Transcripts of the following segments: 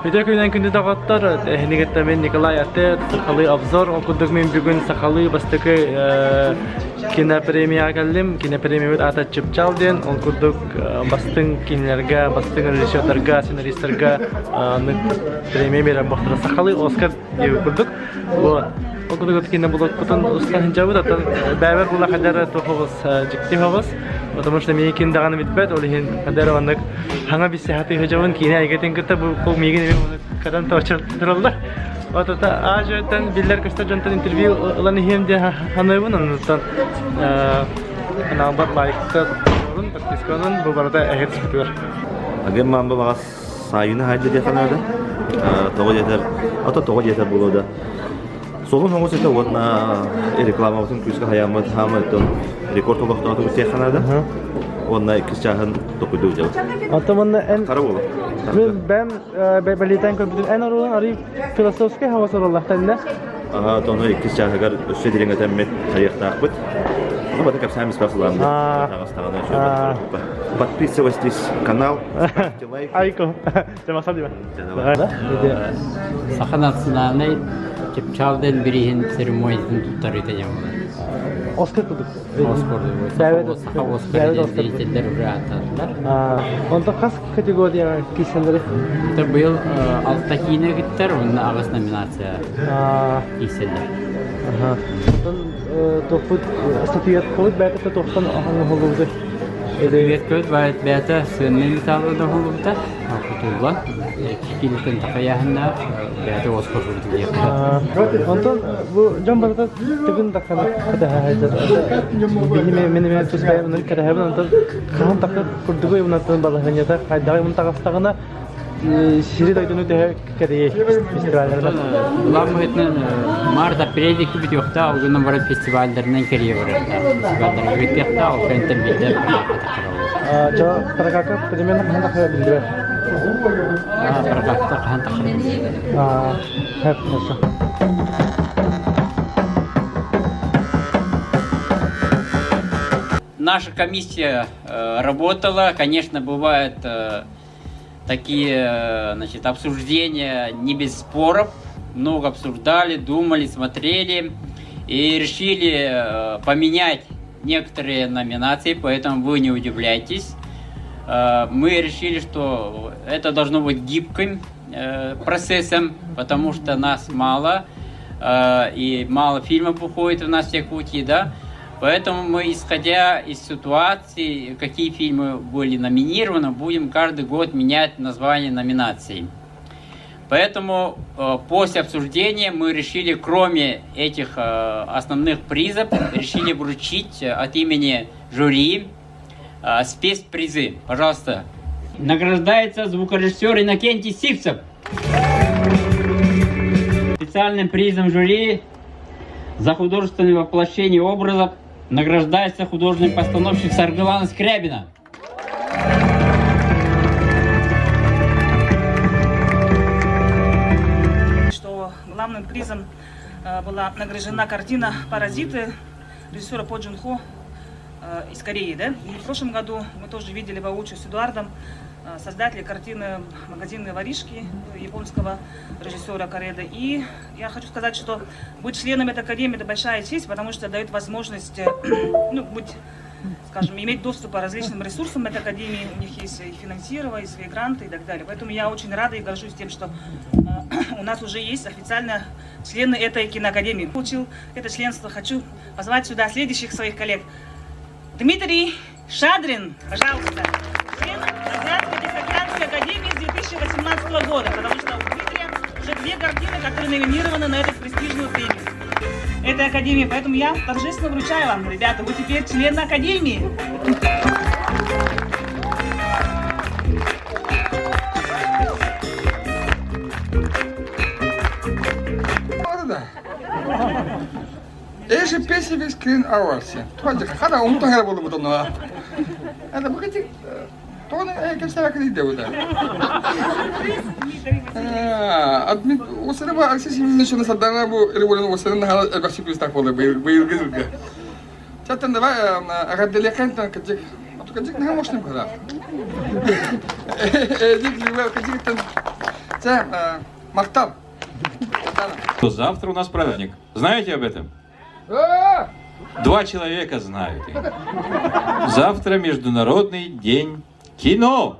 Үтүө күнүнэн күндү доҕоттор, эһини кытта мин Николай Ате, сахалыы обзор, ол курдук мин бүгүн сахалыы бастакы кинопремияҕа кэллим. Кинопремиябыт аата Чыпчаал диэн, ол курдук бастыҥ кинилэргэ, бастыҥ режиссердарга, сценаристарга премия биэрэр буолтара. Сахалыы Оскар диэбит курдук. Вот. Ол курдук кино блокпутун устан сылдьабыт, оттон бэйэбэр була хадара туох оҕус дьикти оҕус. Потому что миигин даҕаны бүтпэт, ол иһин хадара оннук хаҥа билсэ сатыы киинэ эйгэтин кытта бу миигин эмиэ ону катан торчар тураллар. Вот это аа-дьуоттан биллэр-көстөр дьонтон интервью ылан иһиэм диэн саныыбын, оннуттан каналбар лайкта туруорун, подписканын бу барыта эһиги тускутугар. Агым маамба баҕас саайыны хайда диэххэ наада. Тоҕо диэтэр, ото тоҕо диэтэр буолуо да. Солун оҥос этэ уонна рекламабытын күүскэ хайааммыт хаама оттон рекорд олохтоотубут диэххэ наада. Уонна иккис чааһын токуйдуу дьабыт. Оттон манна эн Хара буолу. Мен бэм бэлиэтээн көрбүтүм эн оруолун арый философскай хабас оруоллахтан да. Аха, тону иккис чааһыгар өссө дириҥэтэммит хайыахтаахпыт. Ону бата кэпсээн испэх сылааммыт. Подписывайтесь канал, ставьте лайк. Айко. Саха национальнай Чыпчаал диэн бирииһин церемониятын туттарыыта диэн буолар. Оскар курдук. Оскар Саха Оскар диэн деятеллэр уже ааттаатылар. Онто хас категорияҕа киирсэллэрий? Это быйыл алта киинэ киттэр, уонна аҕыс номинация киирсэллэр. Онтон туохпут статуэткабыт бэйэтэ туохтан оҥоһуллубутай? Статуэткабыт бэйэтэ сыаннай металлынан оҥоһуллубута. Кутуллан, киинэтин такайааһыннаах бэйэтэ уоскар курдук диэххэ. Онтон бу дьон барыта тыгын даххана кэтэһэ Биһи мин эмиэ тус бэйэм онон кэтэһэбин онтон хаһан тахха курдугуй унаттан балаһыанньата хайдаҕый мун таҕыстаҕына сири дойдуну төһө кэрийэй фестивалларынан. Былаан быһыытынан март апрель икки бүтүөхтээх ол гынан баран фестивалларынан кэрийэ барыахтаах. Фестивалларга кыттыахтаах ол кэнниттэн биллэр Чо прокатка примерно хаһан тахсара биллибэт. Прокатка хаһан тахсара биллибэт. Хорошо. Наша комиссия работала. Конечно, бывают такие значит, обсуждения не без споров. Много обсуждали, думали, смотрели и решили поменять некоторые номинации, поэтому вы не удивляйтесь. Мы решили, что это должно быть гибким процессом, потому что нас мало, и мало фильмов выходит у нас в Якутии, да. Поэтому мы, исходя из ситуации, какие фильмы были номинированы, будем каждый год менять название номинаций. Поэтому после обсуждения мы решили, кроме этих основных призов, решили вручить от имени жюри спецпризы. Пожалуйста. Награждается звукорежиссер Иннокентий Сивцев. Специальным призом жюри за художественное воплощение образов награждается художник-постановщик Саргылана Скрябина. Что главным призом была награждена картина «Паразиты» режиссера По Джун Хо из Кореи. Да? И в прошлом году мы тоже видели воочию с Эдуардом создателя картины «Магазинные воришки» японского режиссера Кореда. И я хочу сказать, что быть членом этой академии – это большая честь, потому что дает возможность ну, быть скажем, иметь доступ к различным ресурсам этой академии. У них есть и финансирование, и свои гранты и так далее. Поэтому я очень рада и горжусь тем, что у нас уже есть официально члены этой киноакадемии. Получил это членство. Хочу позвать сюда следующих своих коллег. Дмитрий Шадрин, пожалуйста, член Азиатско-Тихоокеанской академии с 2018 года, потому что у Дмитрия уже две картины, которые номинированы на эту престижную премию этой академии. Поэтому я торжественно вручаю вам, ребята, вы теперь член академии. Asia Pacific Screen Awards. Хана умутан хара болду бутонно. Это бу кити тоны кепсәбәк диде бу да. Админ осыны бу Алексей Семенович саддана бу революция осыны хала элбәкчи күстак болду быйылгы жылга. Чаттан давай агаделекен кадик кадик на мощным када. Эдик либо кадиктен. Чэ, махтал. Завтра у нас праздник. Знаете об этом? Два человека знают. Завтра Международный день кино.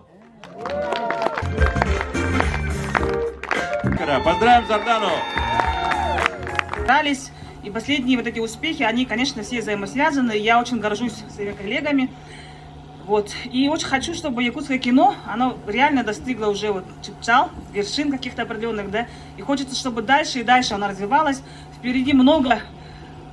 Поздравим Сардану! Старались. И последние вот эти успехи, они, конечно, все взаимосвязаны. Я очень горжусь своими коллегами. Вот. И очень хочу, чтобы якутское кино, оно реально достигло уже вот чыпчаал, вершин каких-то определенных, да. И хочется, чтобы дальше и дальше оно развивалось. Впереди много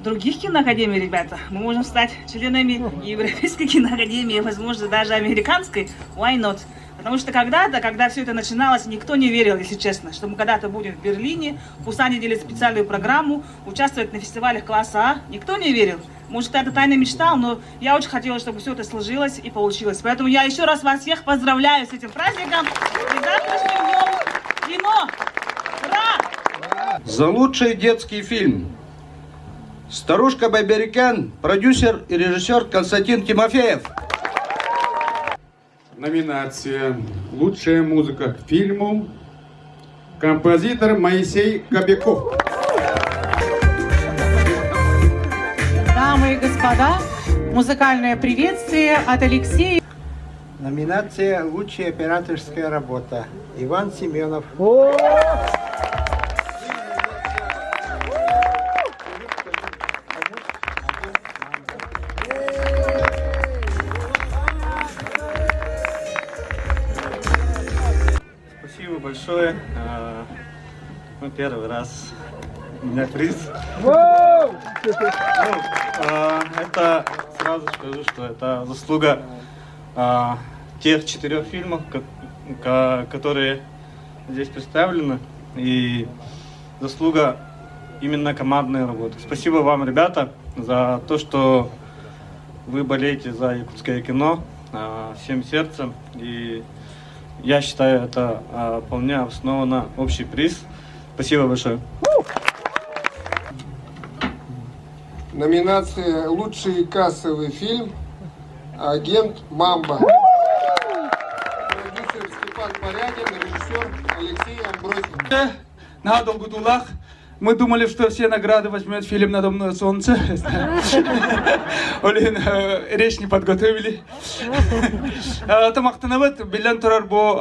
других киноакадемий, ребята. Мы можем стать членами Европейской киноакадемии, возможно, даже американской. Why not? Потому что когда-то, когда все это начиналось, никто не верил, если честно, что мы когда-то будем в Берлине, в Пусане делать специальную программу, участвовать на фестивалях класса А. Никто не верил. Может, кто-то тайно мечтал, но я очень хотела, чтобы все это сложилось и получилось. Поэтому я еще раз вас всех поздравляю с этим праздником и завтрашним днем кино! Ура! За лучший детский фильм «Старушка Байберикян», продюсер и режиссер Константин Тимофеев. Номинация «Лучшая музыка к фильму» композитор Моисей Кобяков. Дамы и господа, музыкальное приветствие от Алексея. Номинация «Лучшая операторская работа» Иван Семенов. Спасибо большое. Ну, первый раз у меня приз. Ну, это сразу скажу, что это заслуга тех четырех фильмов, которые здесь представлены, и заслуга именно командной работы. Спасибо вам, ребята, за то, что вы болеете за якутское кино всем сердцем. И я считаю, это вполне обоснованно общий приз. Спасибо большое. Номинация «Лучший кассовый фильм» «Агент Мамба». Продюсер Степан Порядин, режиссер Алексей Амбросин. Наһаа долгутуулаах. Мы думали, что все награды возьмет фильм «Надо мной солнце». Ол иһин речь не подготовили. Махтанабыт, биллэн турар бу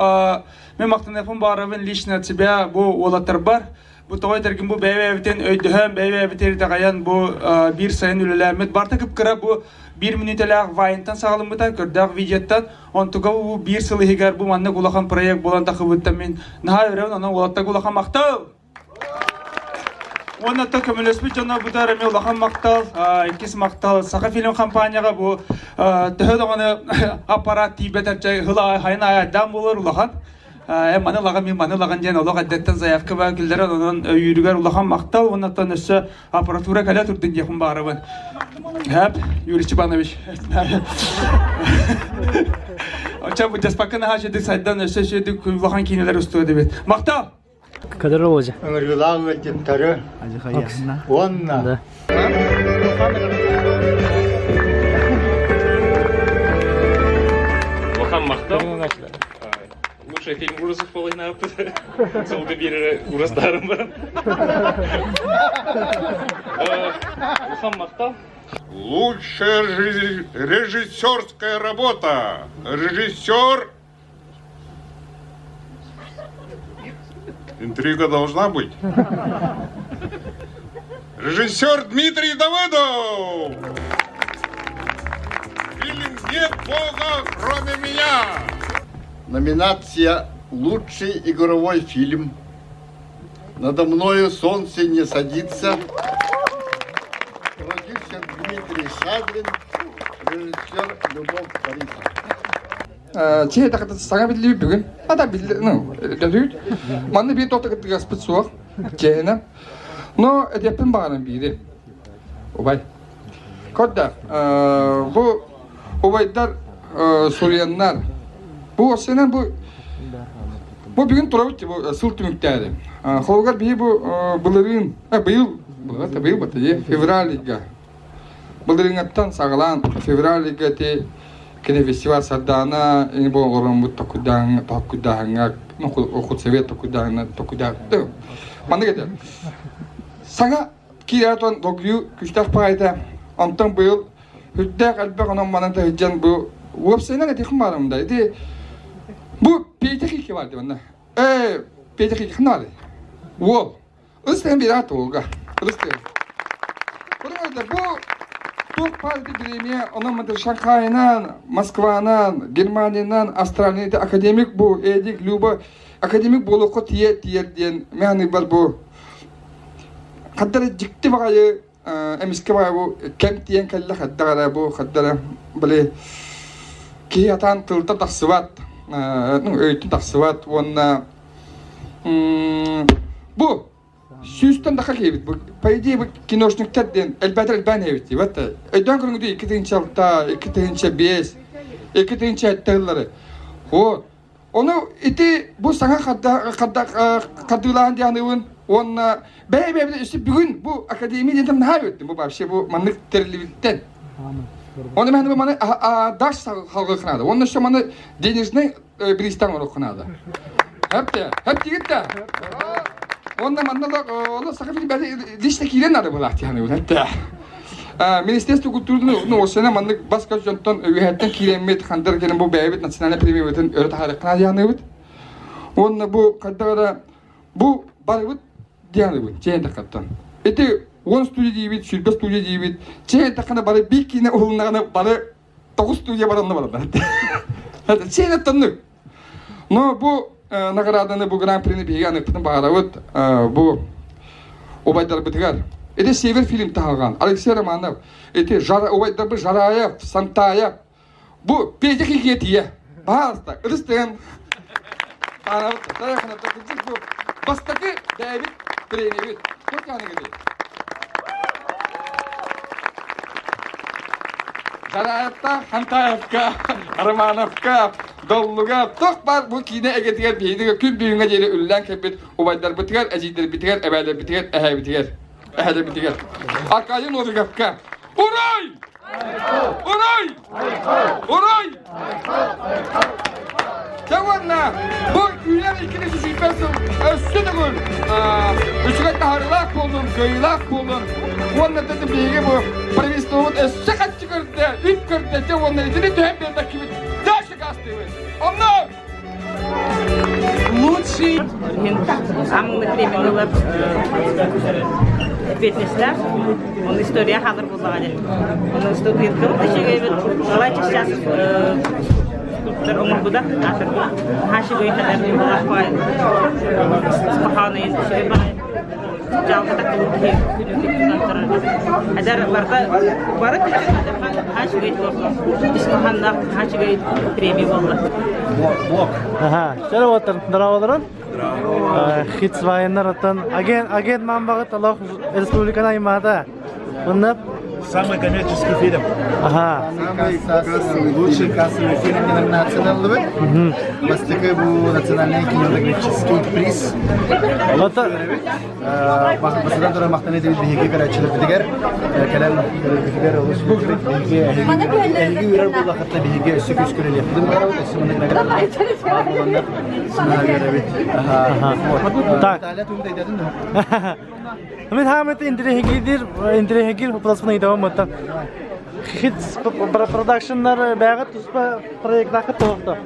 мин махтаныахпын баҕарабын лично от себя бу уолаттарбар. Бу тоҕо этэргин бу бэйэ-бэйэбитин өйдөһөн, бэйэ-бэйэбитин итэҕэйэн бу биир сайын үлэлээммит. Барыта кып-кыра бу биир мүнүүтэлээх вайнтан саҕаламмыта, көрдөөх видеоттан. Онтуга бу биир сыл иһигэр бу маннык улахан проект буолан тахыбыттан мин наһаа үөрэбин, онон уолаттарга улахан махтал! Уонна то көмөлөспүт дьоно бутар эмиэ улахан махтал, иккис махтал Саха фильм компанияҕа бу төһө даҕаны аппарат тиийбэтэр чай хыла хайын айдаан буолар улахан. Э маны лаган мин маны лаган диэн олох эрдэттэн заявка баа киллэрэн онон өйүүрүгэр улахан махтал уоннаттан өссө аппаратура кэлэ турдун диэхпин баарабын. Хэп, Юрий Степанович. Оча бу Джаспакка наһаа үчүгэй сайдан өссө үчүгэй улахан киинэлэр устуо дебит. Махтал! Кадыровозя. Ыҥырыылаах ыалдьыттары уонна Улахан махтал. Лучший фильм ужасов половина Сылгы биэрэрэ ужастарым баран. Улахан махтал. Лучшая режиссерская работа. Режиссер Интрига должна быть. Режиссер Дмитрий Давыдов! Фильм «Нет Бога, кроме меня». Номинация «Лучший игровой фильм». Надо мною солнце не садится. Продюсер Дмитрий Шадрин, режиссер Любовь Борисова. Чиһи тахата саҥа биллибит бүгүн. Ата билли, ну, өлөбүт. Манна биир тоқту кыттыгаспыт суох. Чиэһинэ. Но этиэппин баҕаран биири. Убай. Көрдө, бу убайдар суруйаннар бу сенен бу бу бүгүн турабыт бу сыл түмүктээри. Холугар биһи бу былырыын, быйыл, быйыл бата февраль ыйга Былырыыҥҥаттан саҕалаан февраль ыйга ити кинофестиваль Сардаана ини бу оҥороммут токкуйдааһыҥҥа Ну, худсовет токуйдаана токуйдаа. Маннык этэ. Саҥа киирэтон долгуйуу күстээх баайда. Онтон быйыл үрдээх элбэх онон манан таһыдьан бу уопсайынан этихим баарым да. Ити бу Петя Хики бар диэн. Э, Петя Хики ханаа. Уол. Ыстыгын биэрэ туолга. Ыстыгын. Бу туох баар бириэмийэ онон мантан Шанхайынан, Москванан, Германиянан, Австралияны академик бу Эдик Люба академик буолуохха тиийэ тиийэр диэн мэханик бар бу хаддара дьикти баҕайы эмискэ баҕайы бу кэм тиийэн кэллэ хайдах эрэ бу хаддара били киһи атаан тылта тахсыбат ну өйтөн тахсыбат уонна Бу сүүстэн таха киһибит. Бу по идее бу киношниктар диэн элбээтэр элбээн иһэбит дии. Вот өйдөөн көрүҥүтүй 2006, 2005, 2007 ыллары. Вот. Ону ити бу саҥа хардыылаан дианыбын уонна бэйэ-бэйэбит өссө бүгүн бу академия диэн наһаа үөрдүм. Бу вообще бу маннык тэриллибиттэн. Оны мен бу маны даш халгы Онно еще маны денежный биристан оҥоруохха наада. Хэпте, хэп тигитте. Онно манна да оны саха фильм бәли лично киирэн наада буолаах тиһаны хэпте. Министерство культуры ну осена маннык бас көс дьонтон үөһэттэн киирэммит хандар кэлэн бу бэйэбит национальный премиябытын өрө таһаарыахха наадыйаныыбыт. Уонна бу хайдах эрэ бу барыбыт дианыбыт чээн таххаттан. Ити 10 студия диибит, 100 студия диибит, чээн таххана бары биир киинэ уһулуннаҕына бары тоҕус студия баранна баранна. Сиэнэ тоннук. Но бу награданы бу гран-прини биһиги аныппытын баҕарабыт бу убайдарбытыгар. Ити Север фильм таһалган Алексей Романов, ити убайдарбыт Жараев, Сантаев бу Петя киһигэ тиийэ. Пожалуйста, ырыс тыган бастакы бэйэбит премиябит. Жараевта, Хантаевка, Романовка, Доллуга туох баар бу киинэ эгэтигэр биһиги күн бүгүҥҥэ диэри үлэлээн кэлбит убайдарбытыгар, эдьиийдэрбитигэр, эбээлэрбитигэр, эһээбитигэр, эһэлэрбитигэр. Аркадий Новиковка. Урай! Урай! Урай! Дьэ уонна бу үүнэр иккини сүүрбэс сыл өссө төгүл үчүгэй таһаарыылаах буоллун, кыайыылаах буоллун. Уонна да биһиги бу правительствобут өссө хаччы көрдө, үп көрдө, дьэ уонна итини түһэн биэрбэккибит дальше гаастыыбыт. Онно Лучший Аммы премиялар ответственностьлар. Он история хадыр буллаҕа диэн. Оны студенткабыт үчүгэйбит. Николай сейчас скульптор оҥорбута аатырбыт. Хашигой хадар булахпай спаханайын үчүгэй баҕай. Жалката кылы киһи күнү күнү турар. Адар барда бары хашигой Исмаханнах хашигой премия болла. Блок. Ага. Чара отыр, здраволорон. Хитс военнар оттон агент агент мамбагыт Аллах республиканы аймаата. Мында Самый коммерческий фильм. Ага. Самый кассовый, лучший кассовый фильм номинация ыллыбыт. Бастакы бу национальный кинематографический приз. Бастатан туран махтана этибит биһиги көрөөччүлэрбитигэр кэлэн көрөргүтүгэр олус үөрбүт биһиги эһиги үөрэр буоллаххытына биһиги өссө күүс көрүлүөхпүтүн баҕарабыт өссө маннык наградалар буоланнар сынаһа үөрэбит. Так. Мен хаамыт интириэһигиир интириэһигиир пласпын ыйдабам маттан. Хитс продакшннар бэҕэ туспа проектнаахыт тоһохто.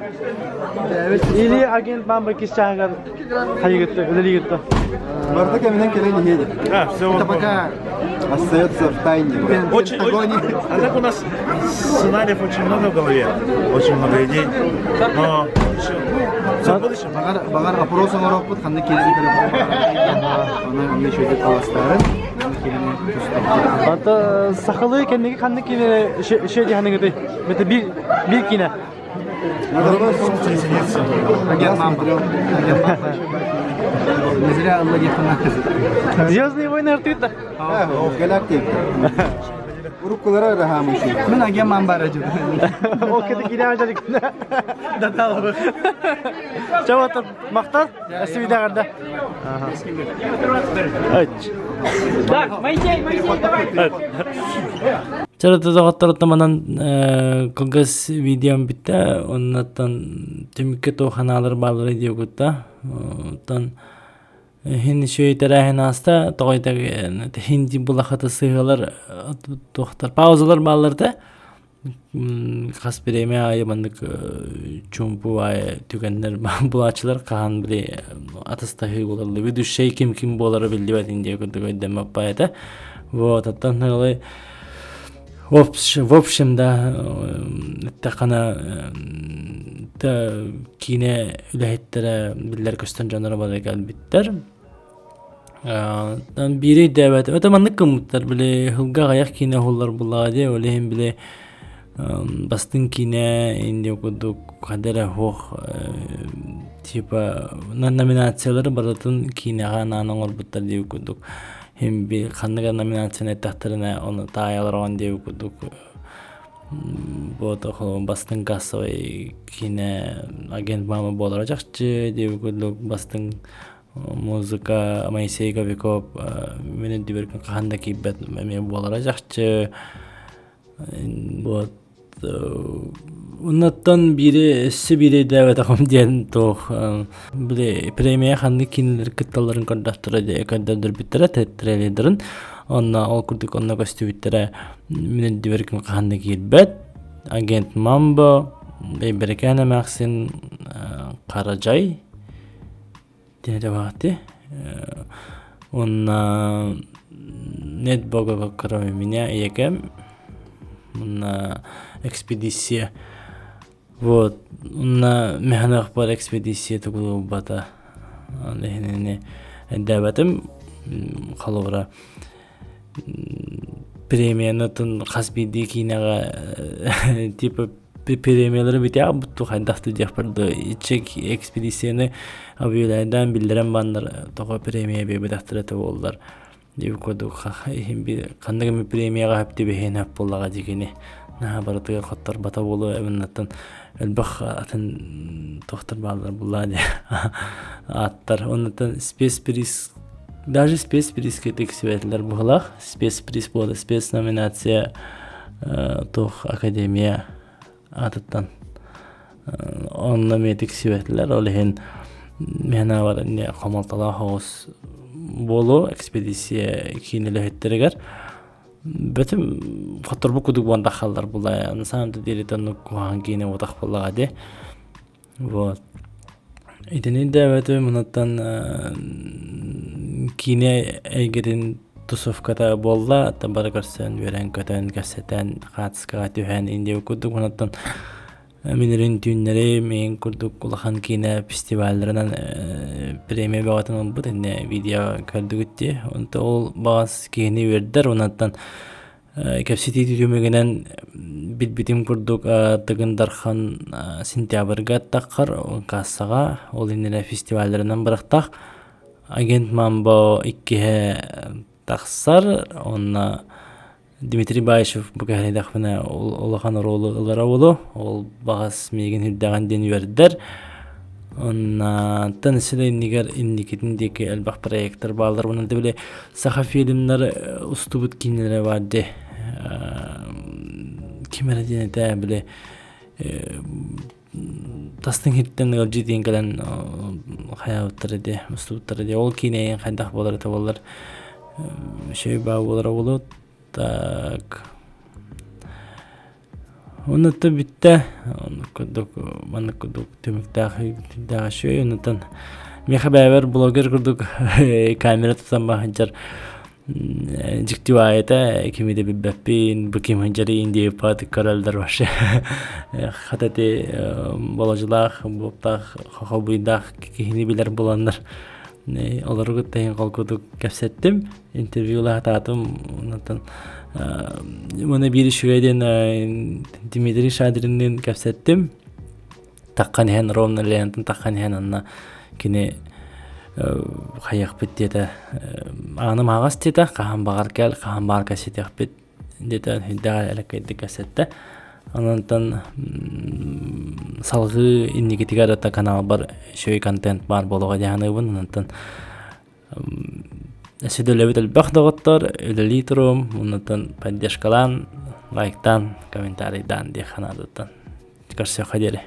Или агент мамба кис чааһыгар хайыгытты, үлэлиигитты. Барыта кэминэн кэлэн иһиэ А, все. Это пока остается в тайне. Очень, очень, а так у нас сценариев очень много в голове, очень много идей, но еще все в будущем. Баҕар, баҕар опрос оҥоруохпут, ханна киирэн көрөппүт. Онон онно үчүгэйдик аластаарын, киирэн Ата сахалыы кэнниги ханнык киинэ шө диһаныгыты? Это бир бир киинэ. Не зря Алла Звездные войны артыта. Галактик. Уруккулара раһаамышы. Мен агем мамбара жу. Ол кеди кире ажалык. Даталабы. Чавата мактар, Свидагарда. Так, Моисей, Моисей, давай. Чарата доҕотторуттан манан кылгас видеом бүттэ. Оннуттан түмүккэ туох ханаалар бааллара диэбиккэ. Оттон иһин үчүгэй тэрээһин ааста. Тоҕо хинди булахата сыһыалар туохтар паузалар бааллар да хас бириэмэ аайы маннык чуумпу аайы түгэннэр булааччылар хаһан били атастаһыы буолаллар ведущай ким ким буолара биллибэт диэн курдук өйдөммөппа этэ вот оттон ыалы в общем да эттэххинэ киинэ үлэһиттэрэ биллэр көстөн дьонноро бары кэлбиттэр Биири өйдөөбөтүм. Это маннык гыммыттар, били ыһылга аҕыйах киинэ уһуллар буоллаҕа дии, ол иһин били бастыҥ киинэ инди курдук ханна эрэ суох типа номинациялары барытын киинэҕэ анаан оҥорбуттар диэбит курдук. Иһин би ханнык эрэ номинацияны эттэхтэринэ ону таайалар оҕон диэбит курдук вот бастыҥ кассовай киинэ агент мама буолара чахчы диэбит курдук бастыҥ Музыка Моисей Кобяков мин үрдүбэр хаһан да киирбэт эмиэ буолара чахчы. Вот Оннуттан биири өссө биири өйдөөбөтөҕүм диэн туох били премия ханнык кинилэр кытталларын көрдөхтөрө көрдөрбүттэрэ трейлердарын онно ол курдук онно көстүбүттэрэ мин үрдүбэр хаһан да киирбэт агент Мамбо Бэйбэрикээн эмээхсин Харадьай Диэтэбаҕати уонна нет бога кроме меня ийэкэм уонна экспедиция вот уонна мэхэнэхпар экспедиция тугулбата ол иһин өйдөөбөтүм холобура премияны хас биирдии киинэҕэ типа премиялары бүтэ бутту хайдах да диэхпэр да иччик экспедицияны объявляйдаан биллэрэн баннар тоҕо премия биэрбэтэхтэрэ этэ буоллар диэбит курдук иһин ханнык эмэ премияҕа хөп түбэһиэн хөп буоллаҕа дии наһаа барытыгар хотторбото буолуо эбиннаттан элбэх атын тохтор бааллар буллаа дии ааттар оннуттан спецприз даже спецпризка тиксибэтилэр быһылаах спецприз буола спецноминация туох академия аатыттан онно эмиэ тиксибэтилэр ол иһин миэнэ эмиэ хомолтолоох оҕус буолуо экспедиция киин үлэһиттэригэр Бөтүм хотторбут кудук буолан таххаллар була на самом деле оннук куһаҕан киинэ буотах буоллаҕа дии вот итини дэбэтим онуттан киинэ эйгэтин тусовката буолла бары көрсөн үөрэн-көтөн кэпсэтэн хаатыскаҕа түһэн индия курдук онуттан Минэрин түүннэри миин курдук улахан киинэ фестивалларынан премия бөҕөтүн ылбыт иннэ видео көрдүгүт дии. Онто ол баҕас киһини үөрдэр онтон кэпсэтии түмүгүнэн билбитим курдук Тыгын Дархан сентябрьга таххар кассаҕа ол иннинэ фестивалларынан бырахтах агент Мамбо иккиһэ тахсар уонна Дмитрий Баишев бу кэһэйдэхпинэ улахан оруолу ылара буолуо. Ол баҕас миигин үрдэҕин диэн үөрдэр. Оннтан силэ иннигэр инникитин диэки элбэх проектар бааллар. Онон били саха фильмнар устубут киинэлэрэ баар дии. Ким эрэ диэн этэ били тастыҥ иһиттэн ыалдьыт диэн кэлэн хайаабыттара дии устубуттара дии ол киинэйин хайдах буолар этэ буоллар үчүгэй баа буолара буолуо так оннуттан бүттэ оннук курдук маннык курдук түмүктээх түрдээх үчүгэй оннуттан миэхэ бэйэбэр блогер курдук камера тутан сылдьар Дьикти баайыта кими да билбэппин, бу ким сылдьарый диэбиппат көрөллөр вообще. Хата ити болодьулаах, буоптаах, хохолбуйдаах киһини билэр буоланнар олору кытта иһин холкутук кэпсэттим, интервьюлаатаатым. Онтон уонна биир үчүгэй диэн Дмитрий Шадринныын кэпсэттим. Таххан иһэн ровно лентан таххан иһэн анна кини хайыахпыт диэтэ ааным аһаҕас диэтэ хаһан баҕар кэл хаһан баҕар кэпсэтиэхпит диэтэ сүрдээх элэккэйдик кэпсэттэ онон салҕыы инникитигэр это каналбар үчүгэй контент баар буолуоҕа дии саныыбын онтон өссө да үлэбит элбэх доҕоттор үлэлии туруом оннуттан поддержкалаан. Лайктаан, комментарийдаан диэх ханаадыттан. Көрсүөххэ диэри.